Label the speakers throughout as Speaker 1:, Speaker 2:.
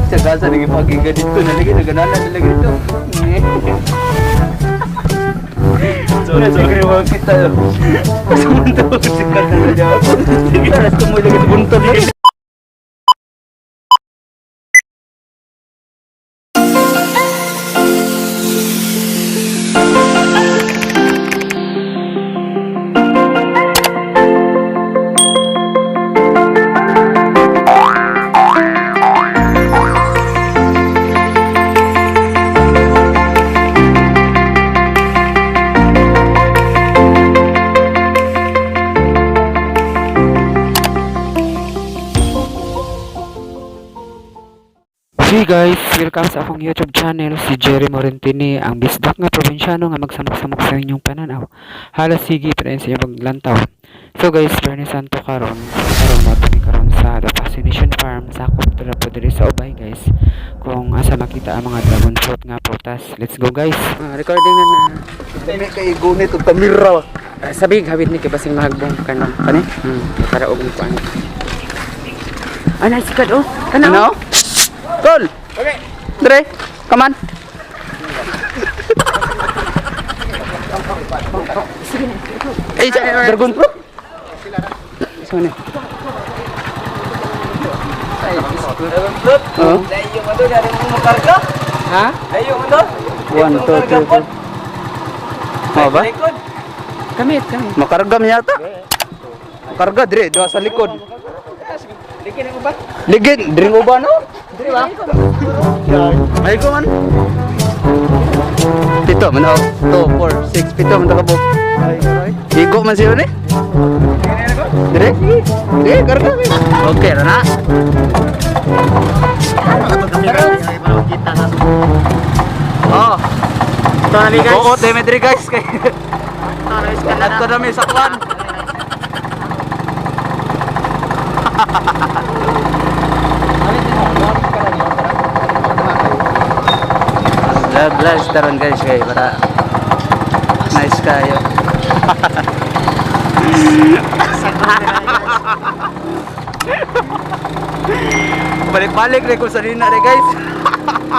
Speaker 1: Sa gasa lagi pagiga dito na lagi naganalan na lagi dito. Sorry, sorry, mga kita. Sumunto sikat na dyan. Alas tumoy lagi sa buntod lagi.
Speaker 2: Hey guys! Welcome sa akong YouTube channel, si Jerry Morentini, ang bisdak nga probinsyano nga magsamok-samok sa inyong pananaw. Halos sige pa rin sa inyong paglantaw. So guys, Bernie Santo karon, karon mo kami karon sa The Fascination Farm, sakop dira po diri sa Ubay guys. Kung asa makita ang mga dragon fruit nga prutas. Let's go guys. Recording na na.
Speaker 1: Dami kay gunit og kamera.
Speaker 2: Sabi hawit ni kay basing mahagbong kanon.
Speaker 1: Kani?
Speaker 2: Para og kuan. Ah, nice sikat oh. Kana.
Speaker 1: Ano? Tol. Okay. Dre, come on. Eh, dragon fruit. Saan na? Oh.
Speaker 2: Ha?
Speaker 1: 1, 2, 3, 4. Mo ba?
Speaker 2: Kamit, kamit.
Speaker 1: Makarga man yata. Makarga dire, duha sa likod. Ligin, dire uban no? Dire ba? Ay ko man. Pito man oh. 2 4 6 pito man ta kabuk. Igo man siya ni. Dire? Dire karga. Okay ra na. Oh.
Speaker 3: Ito na guys.
Speaker 1: Oo, deme dire guys kay. Adto na mi sa kwan. Vlog vlog taron guys kay para nice kayo. Balik-balik rin kung sa nina rin guys.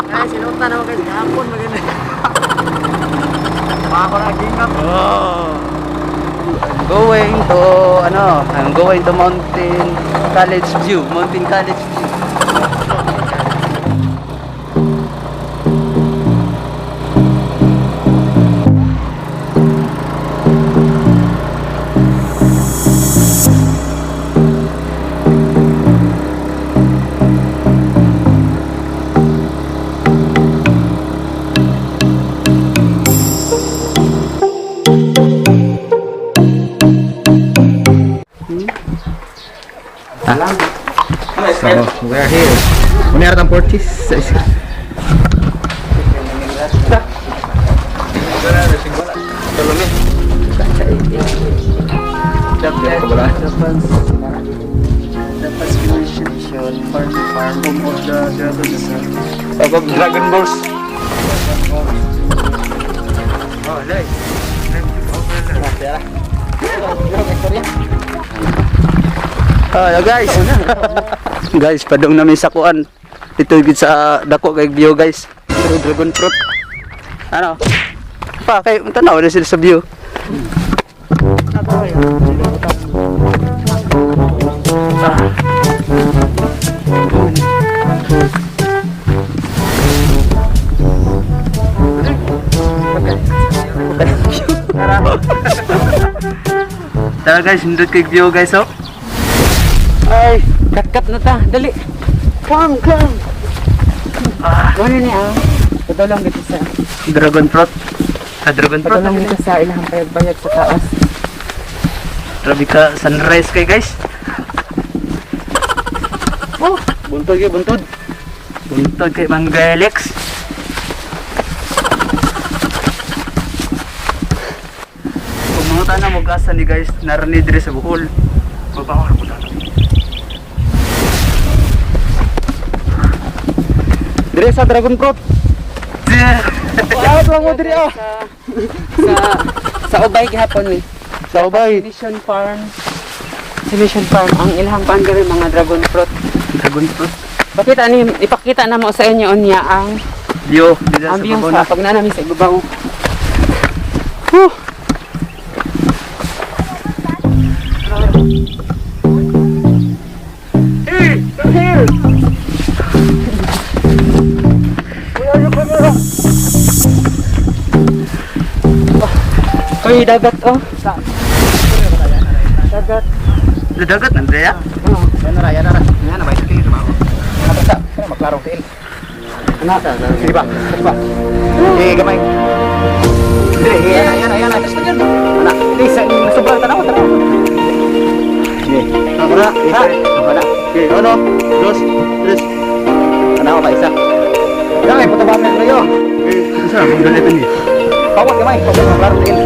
Speaker 3: Ay, sinuta na guys. Kahapon maganda. Baka na gingap.
Speaker 1: Oh. I'm going to ano, I'm going to Mountain College View, Mountain College View. So, we are here. Muna ang Portis sa isa.
Speaker 3: Farm farm home of the dragon.
Speaker 1: Above Dragon Balls.
Speaker 3: Oh, lay.
Speaker 1: Ah, guys. Guys, padung namin sa kuan. Dito gid sa dako kay view guys. Pero dragon fruit. Ano? Pa kay tanaw na sila sa view. Ah. Tara guys, hindot kay view guys oh.
Speaker 2: Ay, kat-kat na ta. Dali.
Speaker 1: Come, come.
Speaker 2: Ah. Ano ni ah? Padulong dito sa
Speaker 1: Dragon fruit. Sa dragon fruit.
Speaker 2: padulong dito sa ilahang bayag-bayag sa taas.
Speaker 1: Grabe ka sunrise kay guys. Oh, buntod kay buntod. Buntod kay Mang Galex. Kung mga tanan mo gasa ni guys, narani dire sa Bohol. Mabawar po tayo. Dire sa dragon fruit. Out lang mo dire ah.
Speaker 2: Sa sa Ubay gihapon ni.
Speaker 1: Sa Ubay.
Speaker 2: Mission Farm. Sa Mission Farm ang ilahang pangari mga dragon fruit.
Speaker 1: Dragon fruit.
Speaker 2: Pakita ni ipakita na mo sa inyo unya ang
Speaker 1: View dito sa
Speaker 2: ang view
Speaker 1: babaw
Speaker 2: sa
Speaker 1: na.
Speaker 2: pag na namin sa ibabaw. Whew.
Speaker 1: Hey, come here. Where are your camera?
Speaker 2: Uy, dagat oh. Dagat.
Speaker 1: Dagat Andrea?
Speaker 2: Oh.
Speaker 3: Yan na, yan na. Yan na, bicycle ito ba? Yan na, basta. Yan na, maklarong tiil.
Speaker 2: Ano?
Speaker 3: Sige ba? Sige ba? Eh, gamay. Hindi, yan na, yan na, yan na. Ana, hindi, sa sobrang tanaw, tanaw. Sige.
Speaker 1: Ako na.
Speaker 3: Ha? Ako na.
Speaker 1: Okay, ano? Dos, tres.
Speaker 3: Tanaw pa isa. Yan, ay, puto ba na kayo?
Speaker 1: Eh, isa, kung dali ni.
Speaker 3: Pawat gamay, pawat maklarong tiil.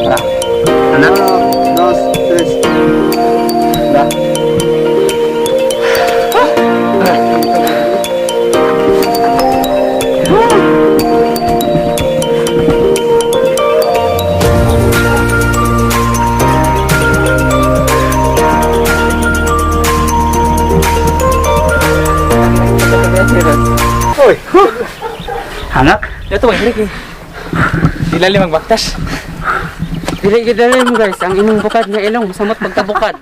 Speaker 3: Ana.
Speaker 1: Ana?
Speaker 3: Dos, tres. Na. Uy,
Speaker 1: Hangak?
Speaker 4: Ito ba, hindi. Ilalim ang baktas.
Speaker 2: Dili gid mo guys, ang imong bukad nga ilong samot pagkabukad.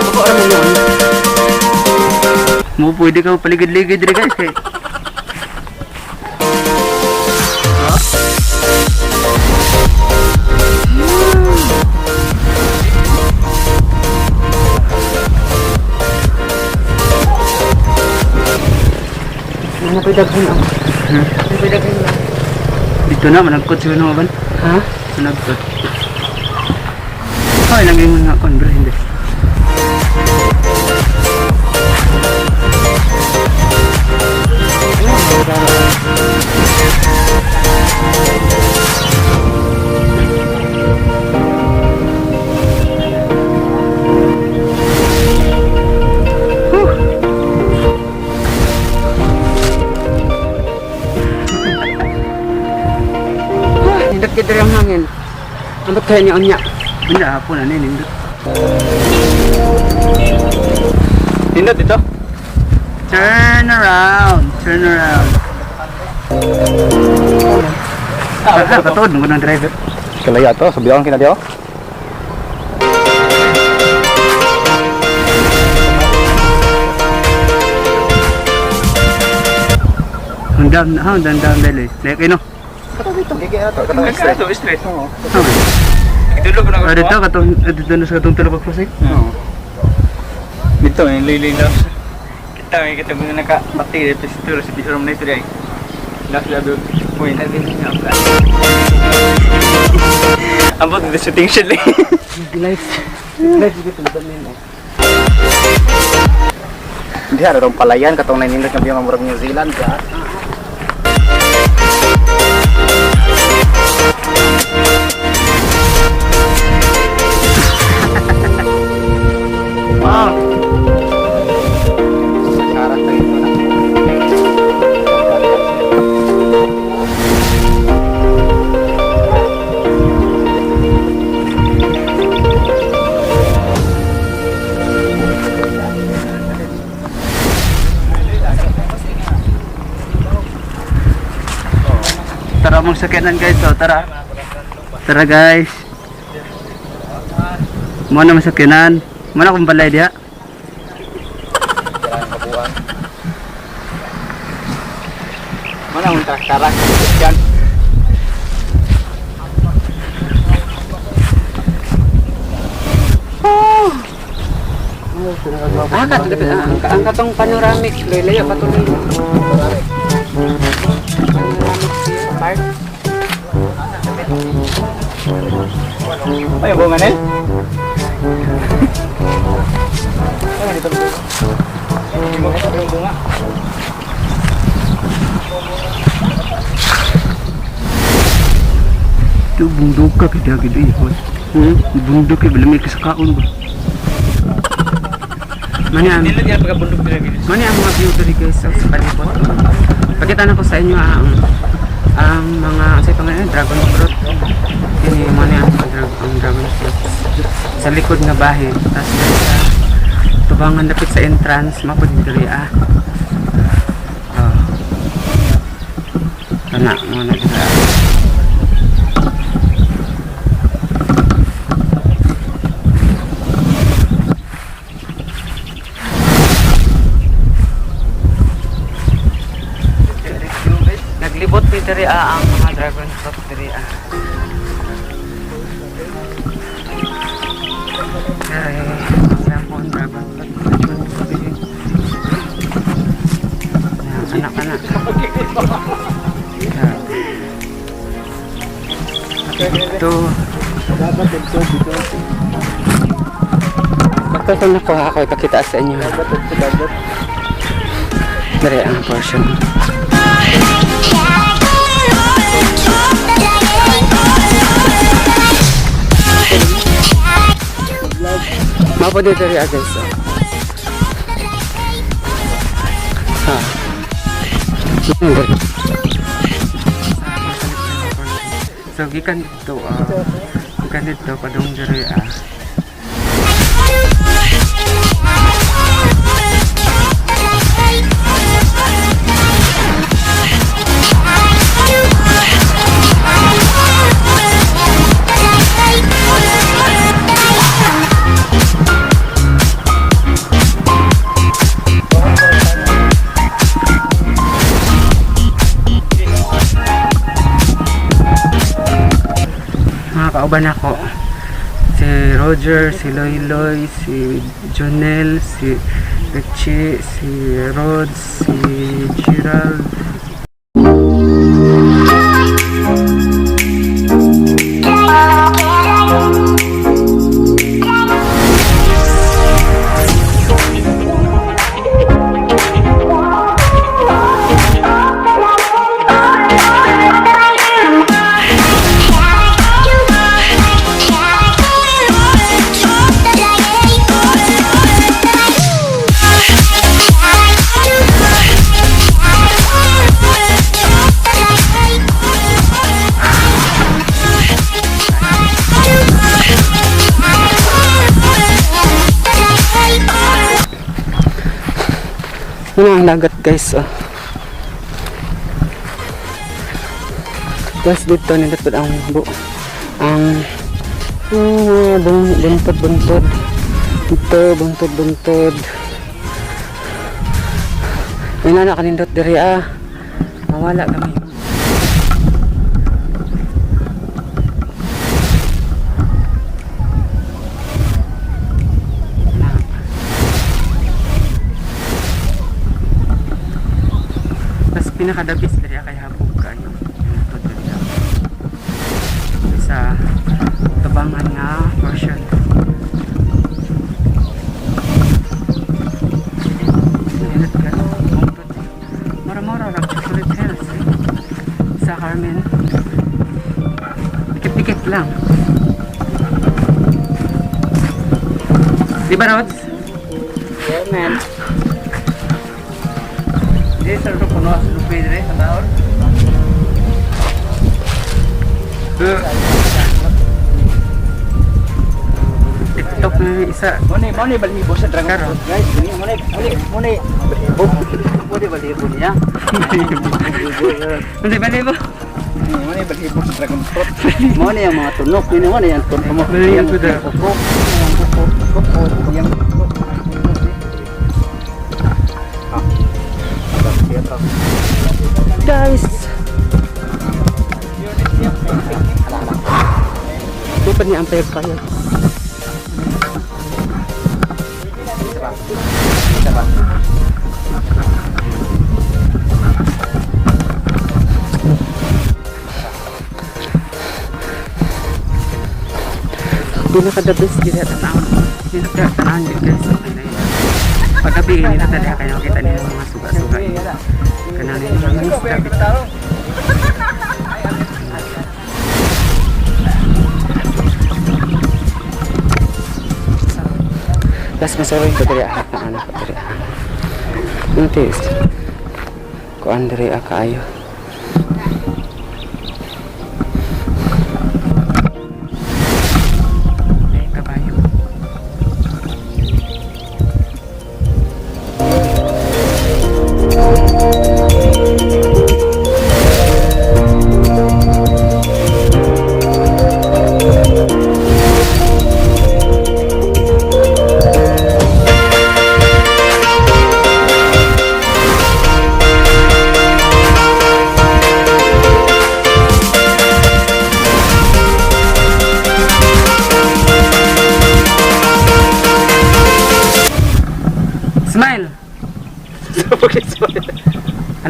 Speaker 2: Buko ra mo yun.
Speaker 1: Mo pwede ka paligid-ligid diri guys kay.
Speaker 2: Ano pa daghan oh. Ano pa daghan na?
Speaker 1: Dito na managkot siguro mo ban.
Speaker 2: Ha?
Speaker 1: Managkot. Ay, lang yung mga kon bro hindi.
Speaker 2: Nindot gid diri ang hangin. Ambot kayo ni unya.
Speaker 1: Benda hapon ano nindot.
Speaker 4: Nindot ito.
Speaker 1: Turn around, turn around. Ah, katuod mo ng driver.
Speaker 3: Kalaya to, sabihan kinadiyo.
Speaker 1: Ang dam, ha, ang dam dali. Like ano?
Speaker 3: Gigi na to, katong straight.
Speaker 4: Ito, straight.
Speaker 3: Oo.
Speaker 4: Itulog ko na
Speaker 1: Ah, dito katong ah, dito na sa katong tulog crossing.
Speaker 4: Oo. Dito, yung lili lang. Kita, may kita kung nakapati dito sa tulo sa room na ito dahil. Last level point. Ambot dito shooting shot lang.
Speaker 2: Life. Life gid ito min.
Speaker 3: Hindi ano rong palayan katong nanindot nga biyo nga murag New Zealand ka.
Speaker 1: Wow.
Speaker 3: Karat na ito na.
Speaker 1: Tara mong sakyanan guys, oh, tara. Tara guys. Mo na masakyanan. Mo na akong balay diha.
Speaker 3: Mana ang traktaran? Yan.
Speaker 2: Ah, kato ang katong panoramic loy layo patuloy. Panoramic view park.
Speaker 4: Ay, bunga nel. Bunga.
Speaker 1: Ito bundok ka kaya gid eh. Bundok kay balami ka sa kaon ba.
Speaker 2: Mani ang
Speaker 4: Nindot yan pagkabundok dito.
Speaker 2: mani ang mga view diri guys sa palibot. Pakita na ko sa inyo ang mga sa pangalan dragon fruit. Kini mani ang dragon fruit. Sa likod nga bahin. Tapos diri sa tubangan dapit sa entrance, mao pud diri ah. Oh. Kana mo na diri ah. Naglibot mi diri ah, ang mga dragon fruit diri ah. Ay, ang dragon fruit. Dragon fruit. Anak anak. Ito.
Speaker 4: Dagat dito dito.
Speaker 2: Ito itong nakuha ko, ipakita sa inyo.
Speaker 4: Dagat dito dagat.
Speaker 2: Dere ang portion. Mapo dito rin guys. Oh. Ha. Ano dere? So gikan dito ah. Gikan dito padung dere ah. Mga kauban ako, si Roger, si Loy Loy, si Jonel, si Richie, si Rod, si Gerald. Yun ang dagat guys, oh. Tapos dito nindot ang bu ang buntod buntod. Ito buntod buntod. May nana kanindot diri ah. Mawala kami. Tapos pinakadabis diri kay habog kayo. Ito diri ah. Sa tabangan nga portion. Init ka. Buntod. Mura-mura ra Chocolate Hills. Eh. Sa Carmen. Dikit-dikit lang. Di ba, Rods?
Speaker 4: Yeah, man. Di sa ro kuno sa lupi dire sa taon.
Speaker 2: TikTok na yung isa.
Speaker 4: Mo ni balhibo sa dragon
Speaker 2: Karon.
Speaker 4: fruit guys. Dini mo ni mo ni mo ni balhibo. Mo ni balhibo niya.
Speaker 2: Hindi ba, di ba?
Speaker 4: Mo ni balhibo sa dragon fruit. Mo ni ang mga tunok, ni mo ni ang tunok.
Speaker 2: Balhibo daw.
Speaker 4: Kuko, ang kuko, kuko, yang kuko. Ah.
Speaker 2: Guys! Di pa niya ang payag-payag. Pinaka the best gid at taon. Pinaka taon gid guys. Okay na yun. Paggabi nila talaga kayo makita nila mga suga-suga. Kanang mga isda. Tapos masaway ko diri ah, na anak ko diri ah. Ano tis? Kuan diri ah kaayo. Ay kabayo.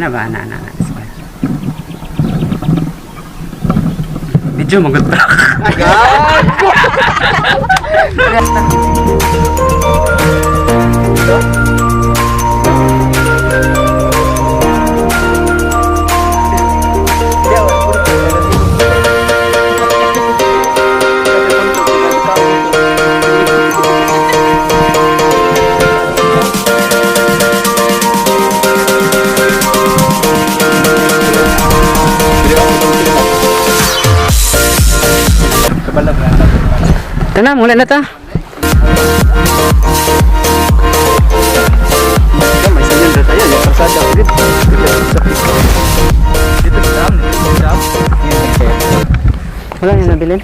Speaker 2: Kana ba ana ana ana. Sige. Medyo magod pa.
Speaker 4: Kabala ba?
Speaker 2: Tana, mula na ta.
Speaker 1: May sanyan ra tayo, yung kalsada ulit.
Speaker 4: Dito sa dam, dito sa dam.
Speaker 2: Wala niya nabilin.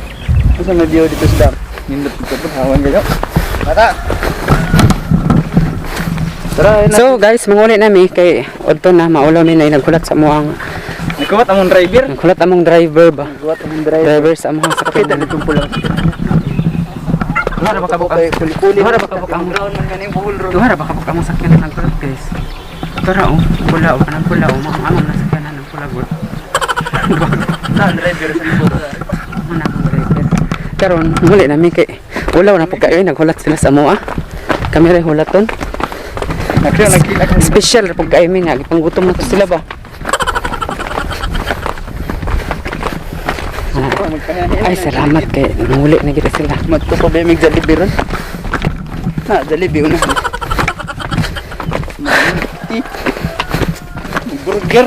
Speaker 1: Asa may view dito sa dam?
Speaker 4: Nindot ko po, hawan kayo. Bata!
Speaker 1: Tara, ayun na.
Speaker 2: So guys, manguli nami kay odto na maulaw ni na naghulat sa amuang
Speaker 4: Nagkumat among driver.
Speaker 2: naghulat among driver ba.
Speaker 1: Buhat ang driver.
Speaker 2: Driver sa among
Speaker 1: Kita
Speaker 2: sakyanan.
Speaker 1: ditong pulang.
Speaker 2: Duha ra ba kabuk
Speaker 1: Kay kuli-kuli.
Speaker 2: Duha ra ba kabuk ang
Speaker 1: Ground man ganing buhol ro.
Speaker 2: Duha ra ba kabuk among sakyanan naghulat, guys. Tara oh, pula oh, kanang pula oh, mga among nasakyanan ng pula gud.
Speaker 1: Saan driver sa libot?
Speaker 2: Ano akong driver. Karon, muli nami kay ulaw na po kayo naghulat sila sa amoa. Kami ray hulaton.
Speaker 4: Nagkita nagkita ko.
Speaker 2: Special ra pud kayo mi nga gipanggutom na to sila ba. Ay, salamat kay nanguli na gid sila.
Speaker 1: Madto pa ba mig Jollibee ron? Na, Jollibee una. Burger.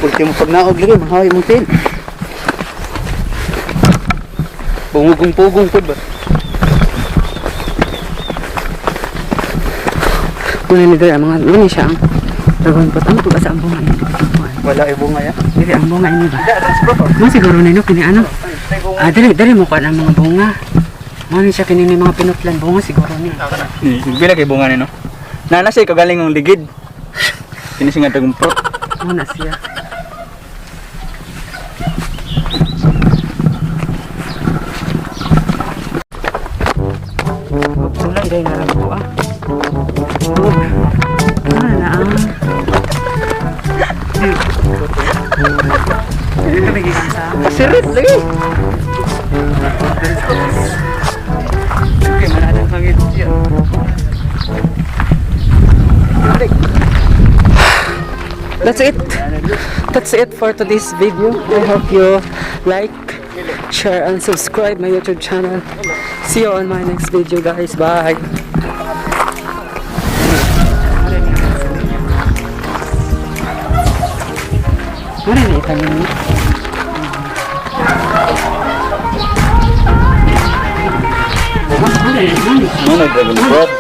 Speaker 1: Ultimo pag naog lagi, mahaway mong tin. Pungugong-pugong po ba?
Speaker 2: Muna ni diri ang mga muna siya ang dragon fruit. Ano po ba sa ang bunga ini?
Speaker 1: Wala ay bunga ya.
Speaker 2: Diri ang bunga ini ba?
Speaker 1: Da, that's bro.
Speaker 2: Mo siguro nino kini ano? Ah, diri diri mo kuan ang mga bunga. Mo ni siya kini ni mga pinutlan bunga siguro ni.
Speaker 4: Bila kay bunga ni no. Nana siya kagaling ng ligid. Kini siya nga dragon fruit.
Speaker 2: Mo na siya. Wala dai nga lang po ah. Ano na ah. Dito may gikan sa
Speaker 1: Pasirit lagi. Okay, mananang hangin siya.
Speaker 2: That's it. That's it for today's video. I hope you like, share, and subscribe my YouTube channel. See you on my next video, guys. Bye. Ano na itanim mo?
Speaker 4: Ano na dragon fruit?